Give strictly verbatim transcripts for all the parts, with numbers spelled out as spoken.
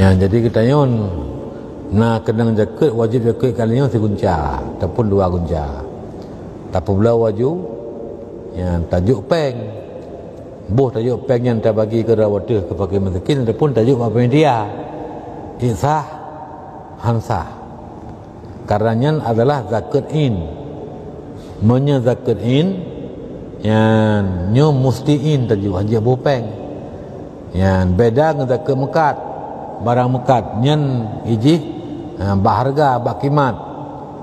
Ya, jadi geutanyoe na keunong jakeuet, wajéb jakeuet kali nyoe sigunca ataupun dua gunca. Tapeubloe baju, ya, tajok péng. Boh tajok péng nyan tabagi keu droe ateueh keu fakir miskin ataupun tajok bak panitia. Ék sah? Han sah. Karena nyan adalah zakeuet in. Meunyoe zakeuet in, nyan nyoe musti in tajok, han jeuet boh péng. Nyan beda ngon zakeuet meukat. Barang meukat nyan ijih, ha, bak hareuga, bak kimat.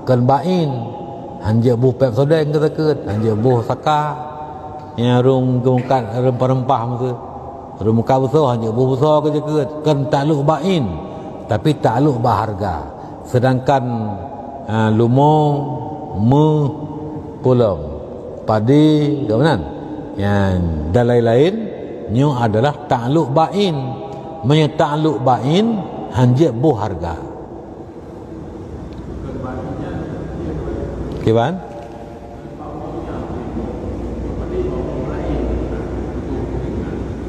Kon bak in, han jeuet boh péng sodeng keu zakeuet, han jeuet boh saka. Nyan rhueng meukat reumpah-reumpah miseue. Rhueng meukat beusoe, han jeuet boh beusoe keu zakeuet, kon taklok bak in, tapi taklok bak hareuga. Seudangkan, ha, lumo, méuh, peue lom, padé, ka meunan, nyan dan laén-laén, nyoe adalah taklok bak in. Meunyoe taklok bak in, han jeuet boh hareuga. Kiban?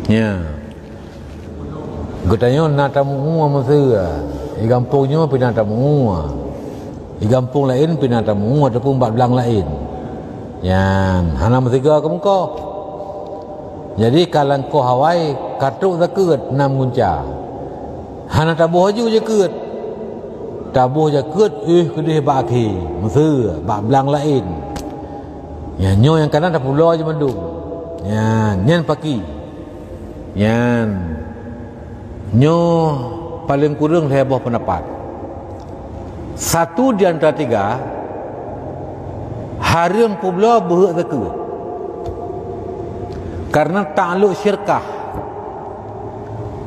Ya. Geutanyoe na tamu'ue miseue. Di gampông nyoe pih na tamu'ue. Di gampông laén pih na tamu'ue ataupun bak blang laén. Nyan, hana meusigoe keumeukoh. Jadi, ka langkoh awai, ka trok zakeuet nam gunca. Hana taboh laju zakeuet. Taboh zakeuet, eh, keudeh bak akhé, miseue, bak blang laén. Nyan, nyoe nyang kana tapulo jih mandum. Nyan, nyan paki. Nyan, nyoe paleng kureueng lhée boh peundapat. Satu di antara tiga, hareuem peubloe beuheuek zakeuet. Karena taklok syirkah.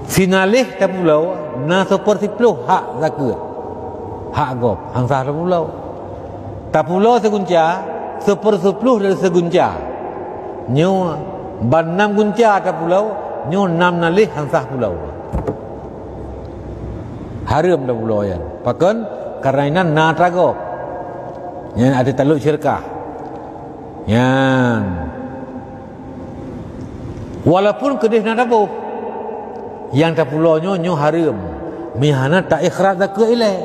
Sinaleh tapulo na sepersiploh hak zakeuet. Hak gob, han sah tapulo. Tapulo sigunca, sepersiploh dari sigunca. Nyoe ban nam gunca tapulo, nyoe nam naleh han sah pulo. Hareuem tapulo nyan. Pakon? Karena inan na atra gob. Nyan ada taklok syirkah. Nyan. Walaupun keudeh na taboh, nyang tapulo nyoe, nyoe hareuem. Meuhana taikhraj zakeuet ilée.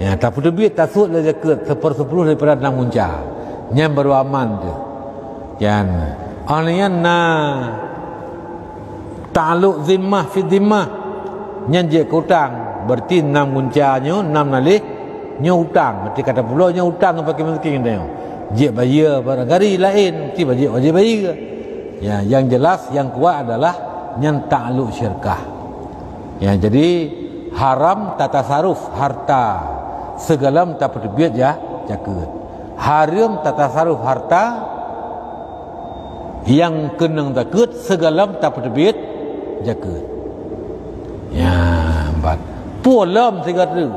Ya, tapeuteubiet, tasuet lé zakeuet sepersiploh daripada nam gunca. Nyan baru aman teuh. Nyan. Óh lheueh nyan na taklok zimmah fi zimmah, nyan jeuet keu utang. Berarti nam gunca nyoe, nam naleh nyoe utang. Berarti ka tapulo nyoe utang bak fakir miskin nyoe. Jeuet bayeue barangkali laén, mesti wajéb, wajéb bayeue. Ya, yang jelas, yang kuat adalah nyan taklok syirkah. Ya, jadi haram tatasaruf harta sigohlom tapeuteubiet ja-, zakeuet. Hareuem tatasaruf harta nyang keunong zakeuet sigohlom tapeuteubiet zakeuet. Ya, ban. Peue lom sigoe teuk.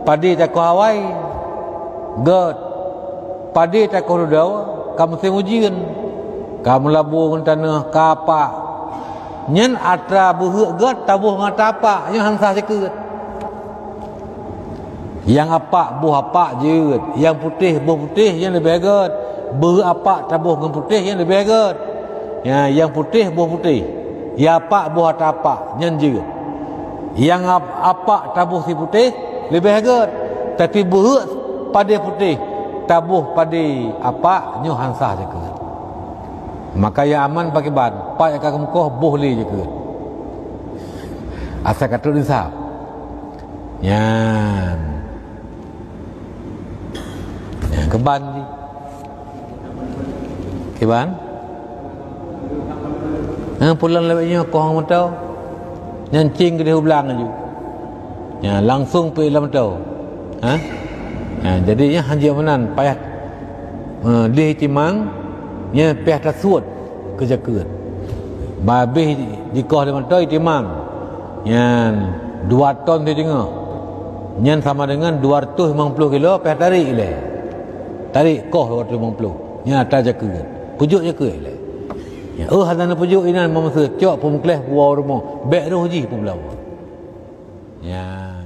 Padé takoh awai, gét. Padé takoh dudoe, ka musém ujeuen. Ka meulabu ngon tanoh, ka apak. Nyan atra beuheuek gét taboh ngon atra apak, nyan han sah zakeuet. Nyang apak boh apak jeuet, nyang putéh boh putéh nyan leubeh gét. Beuheuek apak taboh ngon putéh nyan leubeh gét. Ya, nyang putéh boh putéh, nyang apak boh atra apak nyan jeuet. Nyang ap-, apak taboh si putéh leubeh gét, tapi beuheuek padé putéh taboh padé apak nyoe han sah zakeuet. Maka nyang aman pakriban, pat nyang ka geumeukoh boh lé zakeuet. Asai ka trok nisab. Nyan. Nyan keuban jih. Kiban? Ha, pulang lewat nyoe koh moto. Nyan cing keudeh u blang laju. Nyan langsung pi lam moto. Ha? Ha, jadi nyan hanjeuet meunan payah, eh, deh timang, nyan payah tasuet keu zakeuet. Babeh dikoh lé moto timang. Nyan dua ton teungoh. Nyan sama dengan dua ratus limong puluh kilo payah tarék ilée. Tarék koh dua ratus limong puluh. Nyan atra zakeuet. Peujeuet zakeuet ilée. Nyan, oh, hana peujeuet inan meumeuseue cok peumeukleh buwoe rumoh. Bék roh jih peubloe. Nyan.